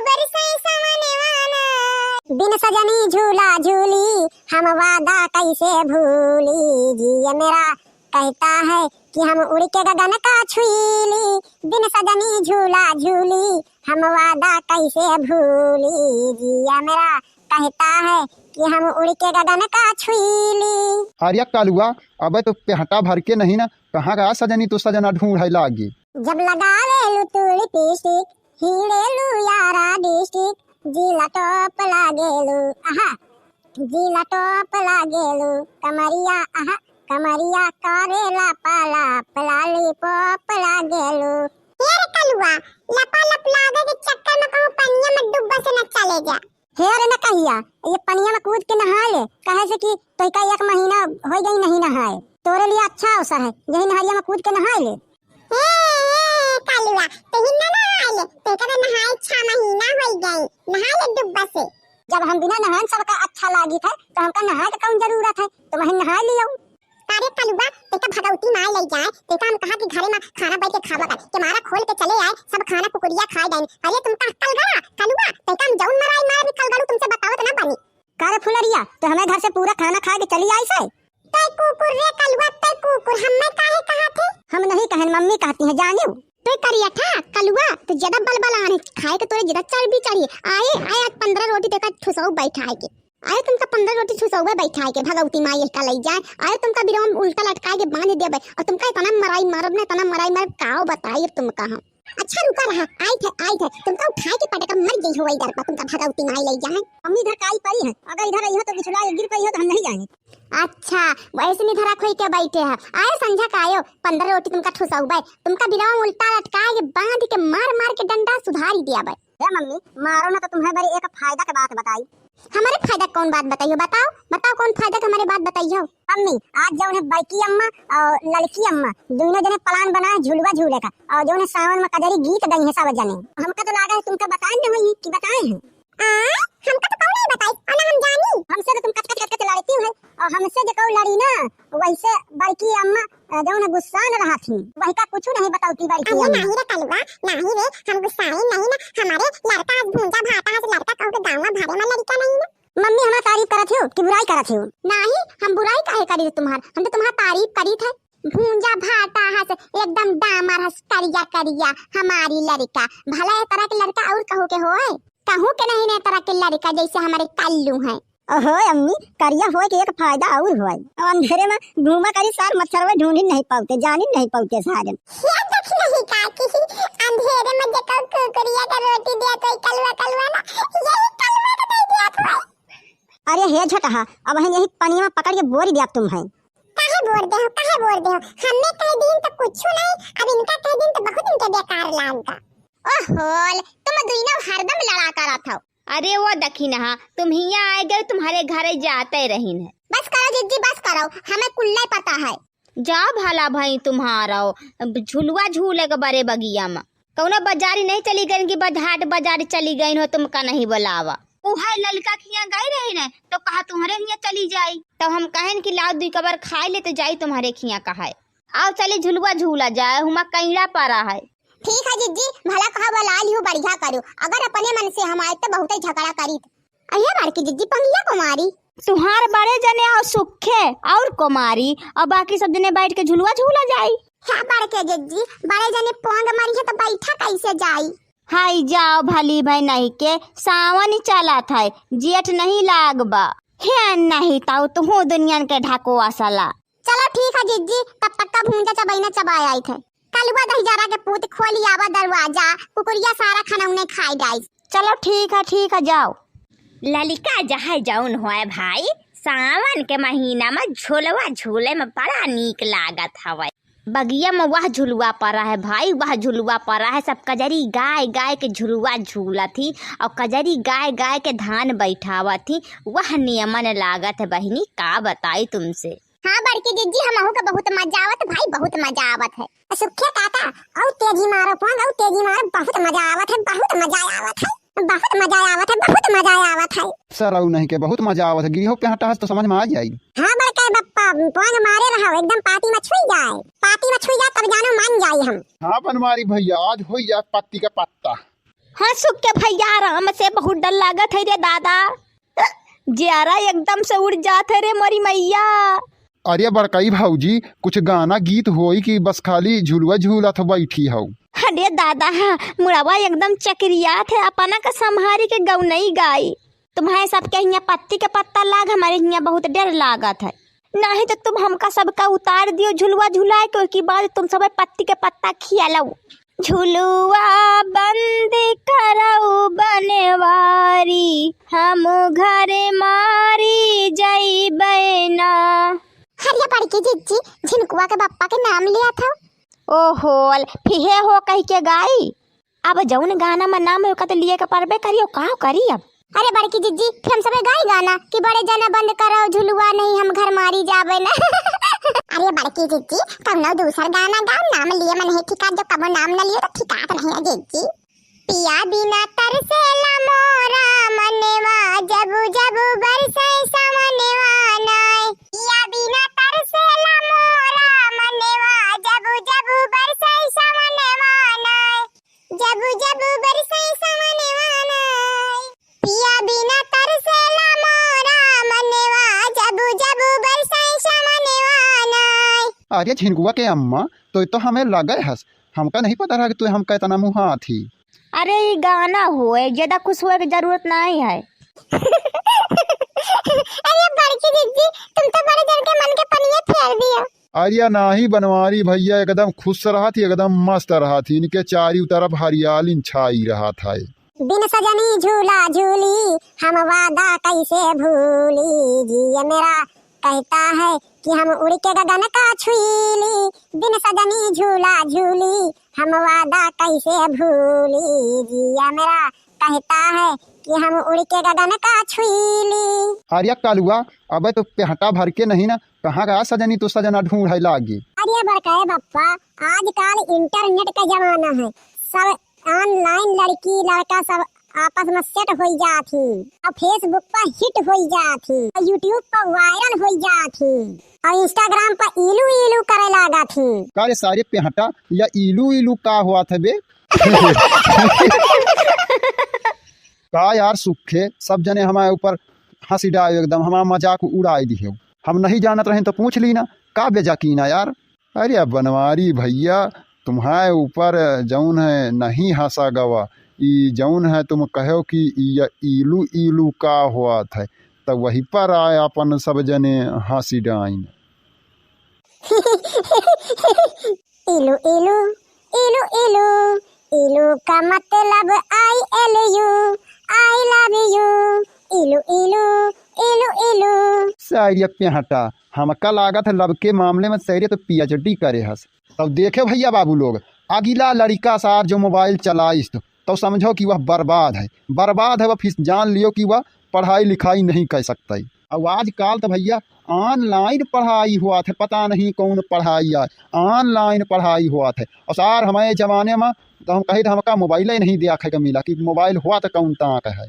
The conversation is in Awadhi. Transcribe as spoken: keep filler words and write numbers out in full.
बरसे सवनवा ना। बिन सजनी झूला झूली, हम वादा कैसे भूली। जिया मेरा कहता है कि हम उड़ के गगन का छुईली। बिन सजनी झूला झूली, हम वादा कैसे भूली। जिया मेरा कहता है कि हम उड़ के गगन का छुईली। अरे कलुआ, अबे तो पेहटा भर के नहीं ना, कहाँ गया सजनी तो सजना ढूंढे लागी। जब लगावेलू तू लिपस्टिक, हीड़ेलू यारा डिस्ट्रिक्ट, जिला टॉप लागेलू, आहा, जिला टॉप लागेलू, कमरिया, आहा, कमरिया करेला पाला, लॉलीपॉप लागेलू। हे रे कलुआ, लपालप लागे के चक्कर में कहूँ पनिया में डूबा से न चले जा। हे रे नकहिया, ये पनिया में कूद के नहा ले, कहे से कि तोहका एक महीना हो गई नहीं नहाए। तोरे लिए अच्छा अवसर है, यही नहरिया में कूद के नहा ले। हे, हे, कलुआ, तोही ना नहाए ले, तोहका तो नहाए छह महीना हो गई, नहा ले डुब्बा से। जब हम बिना नहान सबका अच्छा लागित है, तो हमका नहाए के कौन जरूरत है? तुम वहीं नहा लियो। अरे कलुआ, तोहका भगवती माई ले जाए, तोहका हम कहा कि घरे में खाना बैठ के खावा कर, के मारा खोल के चले आए, सब खाना कुकुरिया खाए जाए। अरे तुमका अक्कल गया, कलुआ, तोहका हम जौन मराई मार भी कल गलू तुमसे बतावत ना बनी। का रे फुलरिया, तो हमें घर से पूरा खाना खा के चली आई से? तै कुकुर रे कलुआ, तै कुकुर, हमें काहे कहा थे? हम नहीं कहन, मम्मी कहती है, जानियो। तै करिया था कलुआ, तो ज्यादा बलबलान है, खाए के तोरे ज्यादा चर्बी चढ़ी। आए, आए, आज पन्द्रह रोटी तोहका ठुसऊ बैठाए के। आए तुमका पन्द्रह रोटी ठुसऊ बैठाए के, भगवती माई का लई जाए। आए तुमका बिरवा में उल्टा लटकाए के बांध देबे, और तुमका इतना मराई मारब ना, इतना मराई मारब, काओ बताई अब तुमका हम। अच्छा रुका रहा, आई थे, आई थे, तुमका उठाए के पटका मर गई हो वही डर पर, तुमका भगवती माई लई जाए। मम्मी इधर काई परी है, अगर इधर रही हो तो बिछुला के गिर परी हो तो हम नहीं जाएंगे। अच्छा, वैसे नहीं धरा खोई के बैठे है, आए संझा का आयो, पन्द्रह रोटी तुमका ठुसऊ बे, तुमका बिरवा में उल्टा लटकाए के बांध के मार मार के डंडा सुधारी दिया बे। हे मम्मी, मारो ना तो तुम्हें बड़ी एक फायदा के बात बताई। हमारे फायदा कौन बात बताइयो? बताओ, बताओ कौन फायदा के हमारे बात बताइयो? मम्मी, आज जौन है बड़की अम्मा और लड़की अम्मा दोनों जने plan बनाए झुलुआ झूले का, और जौन है सावन में कजरी गीत गई है सब जने। हमका तो लागा है तुमका बताए न होई कि बताए हैं। आ, हमका तो कौन नहीं बताई, और ना हम जानी। हमसे तो तुम कच कच कच कच लड़ती हो, और हमसे जो कहू लड़ी ना, वैसे बड़की अम्मा, अ, जौन है गुस्सा न रहा थी, वही का कुछ नहीं बताती बड़की अरे अम्मा। नहीं रे कलुआ, नहीं रे, हम गुस्साए नहीं ना, हमारे लड़का आज भूंजा भाटा है, लड़का कहू के गाँव भरे में लड़का नहीं ना। मम्मी हमार तारीफ करत हो कि बुराई करत हो? नहीं, हम बुराई काहे करी तुम्हार, हम तो तुम्हार तारीफ करी थे। भूंजा भाटा हस, एकदम डामर हस, करिया करिया, हमारी लड़का। भला ए तरह के लड़का और कहू के होए? कहू के नहीं ने तरह के लड़का जैसे हमारे कल्लू हैं। ओहो अम्मी, करिया होए के एक फायदा और होए। अब अंधेरे में घूमा करी सार मच्छरवे ढूंढी नहीं पाउते, जानी नहीं पाउते साजन। ये देख नहीं का कि अंधेरे में जेकर कुकुरिया के रोटी दिया तो कलुआ कलुआ ना, यही कलुआ के दे दिया तो। अरे हे झटहा, अब हम यही पनिया में पकड़ के बोरी दिया तुम है। काहे बोर दे हो, काहे बोर दे हो? हमें कह दिन तो कुछ नहीं, अब इनका कह दिन तो बहुत इनके बेकार लाग गा। ओहोल, तुम दुइनो हरदम लड़ा करत हो। अरे वो दखिनहा, तुम हियाँ आए गए, तुम्हारे घरे जाते रहीन है। बस करो जिज्जी, बस करो, हमें कुल्ले पता है। जा भला भई तुम्हारा, अब झुलुआ झूले के बरे बगिया में। कौनो बाजारी नहीं चली गई कि बजहाट बाजारी चली गई हो, तुमका नहीं बुलावा। उहे ललका खिया गई रही न, तो कहा तुम्हारे हियाँ चली जाई। तो हम कहन कि लाओ दुई कबर खाए ले तो जाई तुम्हारे खिया कहाए। आओ चली झुलुआ झूला जाए, हुमा कैड़ा परा है। ठीक है जिज्जी, भला कहा बुला लियो, बढ़िया करो। अगर अपने मन से हम आए तो बहुते झगड़ा करीत। अरे बड़की जिज्जी पंगिया को मारी। तुहार बड़े जने और सुखे और कुमारी और बाकी सब जने बैठ के झुलुआ झूला जाई। हाँ बड़के जिज्जी, बड़े जने पोंग मारी है तो बैठा कैसे जाई? हाय जाओ भली भाई नहीं के सावन चलत है, जेठ नहीं लागबा। हे नहीं ताऊ तुहू दुनियन के ढाको असला। चलो ठीक है जिज्जी, तब तक का भूंजा चबैना चबाए आई थे। कलुआ दहिजरा के पूत खोली आवा दरवाजा, कुकुरिया सारा खनौने खाए डाइस। चलो ठीक है, ठीक है, जाओ। ललिका जहाँ जौन होए भाई, सावन के महीना में झुलवा झूले में बड़ा नीक लागत हवे। बगिया में वह झुलुआ परा है भाई, वह झुलुआ परा है। सब कजरी गाय गाय के झुलुआ झूलत ही और कजरी गाय गाय के धान बैठावत ही। वह नियमन लागत है बहिनी, का बताई तुमसे। हाँ बड़की जिज्जी, हमहू के बहुत मजा आवत भाई, बहुत मजा आवत है। सुखे काका, औ तेजी मारो फोन, औ तेजी मारो, बहुत मजा आवत है, बहुत मजा आवत है, बहुत मजा आवत है, बहुत मजा आवत है। सरऊ नहीं के बहुत मजा आवत है, गिरिहो पे हटा हस तो समझ में आ जाई। हाँ बड़के बप्पा, फोन मारे रहो, एकदम पाती में छुई जाए, पाती में छुई जाए तब जानो मान जाई हम। हाँ बनवारी भैया, आज होई जाए पत्ती का पत्ता। हाँ सुख के भैया, आराम से, बहुत डर लागत है रे दादा। जियारा एकदम से उड़ जात है रे मोरी मैया। अरे बड़कई भौजी, कुछ गाना गीत होई कि बस खाली झुलुआ झूलत बैठी हौ? अरे दादा, हाँ, मुड़वा एकदम चकरियात है, अपना का संभारी के गौनई गाई। तुम्हारे सबके हियाँ पत्ती के पत्ता लाग, हमारे हियाँ बहुत डर लागत है। नाही तो तुम हमका सबका उतार दियो झुलुआ झुलाए के, ओके बाद तुम सब पत्ती के पत्ता खिया लो। झुलुआ बंद करौ बनवारी, हम घर मारी जइबै ना। अरे बड़की जिज्जी, झिनकुआ के बप्पा के नाम लिया था। ओहो, फिहे हो कह के गाई। अब जौन गाना में नाम है, ओका तो लिए के परबे करी, और का करी अब? अरे बड़की जिज्जी, फिर हम सबे गाई गाना कि बड़े जना बंद करो झुलुआ, नहीं हम घर मारी जाबे ना। अरे बड़की जिज्जी, कौनो दूसर गाना गाओ, नाम लिए मन है ठिकात, जो कबो नाम न लियो तो ठिकात नहीं है जिज्जी। पिया बिना तरसेला मोरा मनवा, जब जब बरसे सावनवा नाय। पिया बिना तरसेला मोरा मनवा, जब जब बरसे सावनवा नाय। जब जब बरसे सावनवा नाय, पिया बिना तरसेला मोरा मनवा, जब जब बरसे सावनवा नाय। अरे झिनकुआ के अम्मा, तू तो हमें लगे हस, हमका नहीं पता रहा कि तू हमका इतना मुहात ही। अरे ई गाना होए, ज्यादा खुश होए के जरूरत नहीं है। अरे बड़की जिज्जी, तुम तो बड़े जन के मन के पनिया फेर दियो। अरे नाही बनवारी भैया, एकदम खुश रहत ही, एकदम मस्त रहत ही, इनके चारी तरफ हरियाली छाई रहत है। बिन सजनी झूला झूली हम वादा कैसे भूली, जिया मेरा कहता है कि हम उड़ के गगन का छुईली। बिन सजनी झूला झूली हम वादा कैसे भूली, जिया मेरा कहता है कि हम उड़ के गगन का छुईली। अरे कलुआ, अबे तो पेहटा भर के नहीं ना, कहाँ गया सजनी तो सजना ढूंढे लागी। अरे बड़काए बप्पा, आजकल internet का जमाना है, सब online लड़की लड़का सब आपस में set होई जात ही, और Facebook पर hit होई जात ही, और YouTube पर viral होई जात ही, और Instagram पर इलू इलू करे लागत ही। का रे सारे पेहटा, या इलू इलू का हुआ था बे? का यार सुखे, सब जने हमारे ऊपर हंसी डायो, एकदम हमारा मजाक उड़ाई दियो। हम नहीं जानत रहे तो पूछ ली ना, का बेजा की ना यार। अरे बनवारी भैया, तुम्हारे ऊपर जौन है नहीं हंसा गवा, ई जौन है तुम कहो कि ई इलू इलू का होत है, तो वही पर आए अपन सब जने हंसी डाइन। इलू इलू, इलू इलू, इलू का मतलब I L U, I love you, इलू इलू, इलू इलू। साइरिया पेहटा, हमका लागत है love के मामले में साइरिया तो PhD करे हस। तब देखे भैया बाबू लोग, अगिला लड़िका सार जो mobile चलाइस तो, तो समझो कि वह बर्बाद है, बर्बाद है वह, फिर जान लियो कि वह पढ़ाई लिखाई नहीं कर सकता है। अब आजकल तो भैया online पढ़ाई होत है, पता नहीं कौन पढ़ाई है, online पढ़ाई होत है। और सार हमारे जमाने में तो हम कहे तो हमका mobile ही नहीं दिया खे के मिला कि mobile हुआ तो कौन ताक है।